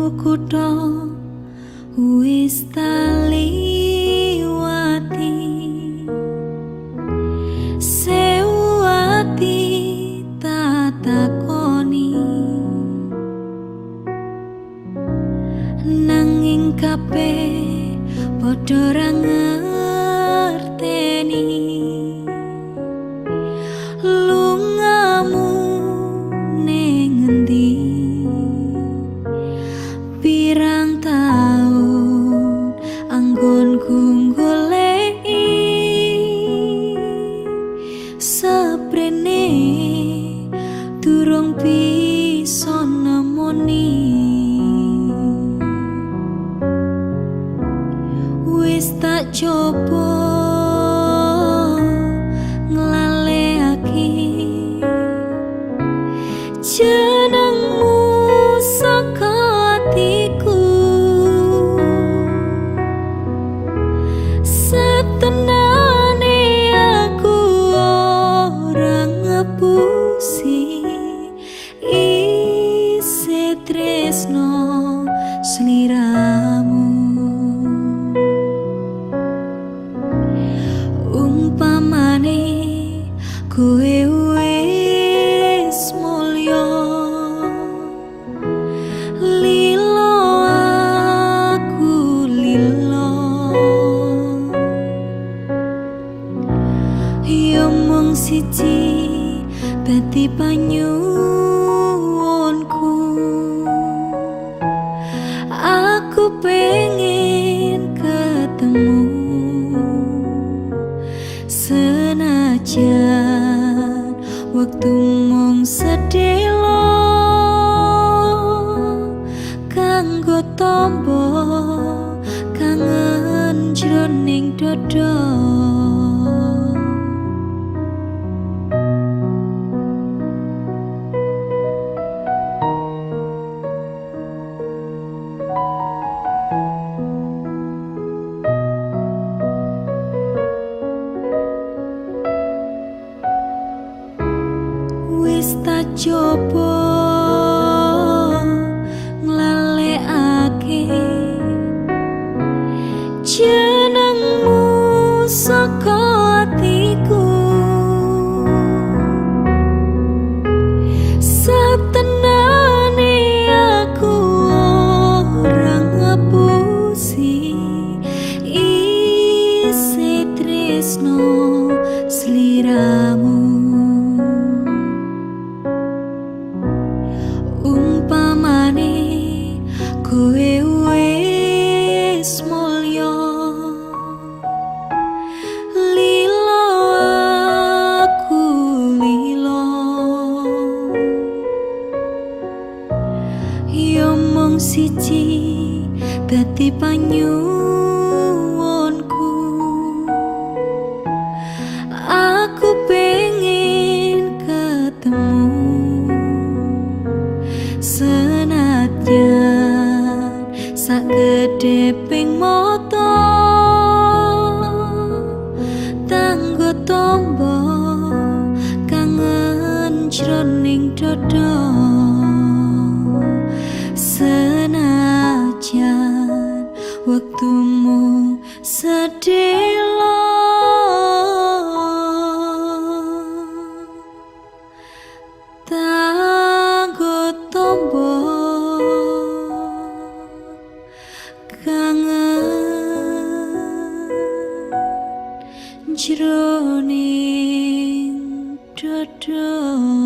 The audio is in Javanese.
Kutha wis taliwati, sewu ati tatakoni, nanging kabeh padha ra ngerteni. Lungamu ning endi, pirang taun anggonku goleki, seprene durung bisa nemoni. Wis tak coba nglalekake jenengmu saka atiku, setenane aku ora ngepusi, isih tresno sliramu. Umpamane kowe wis mulya, lilo aku lilo, yo mung siji dadi panyuwunku, aku pengen ketemu senajan wektu mung sedelo kanggo tombo kangen jroning dada. Wis tak coba nglalekake jenengmu saka atiku, setenane aku ora ngepusi, isih tresno sliramu. Umpamane kowe wis mulya, lilo aku lilo, yo mung siji dadi panyuwunku, aku pengen ketemu senajan sakedheping mata tanggo tombo kangen jroning dada. Senajan wektumu sedelo tanggo tombo kangen jroning dada.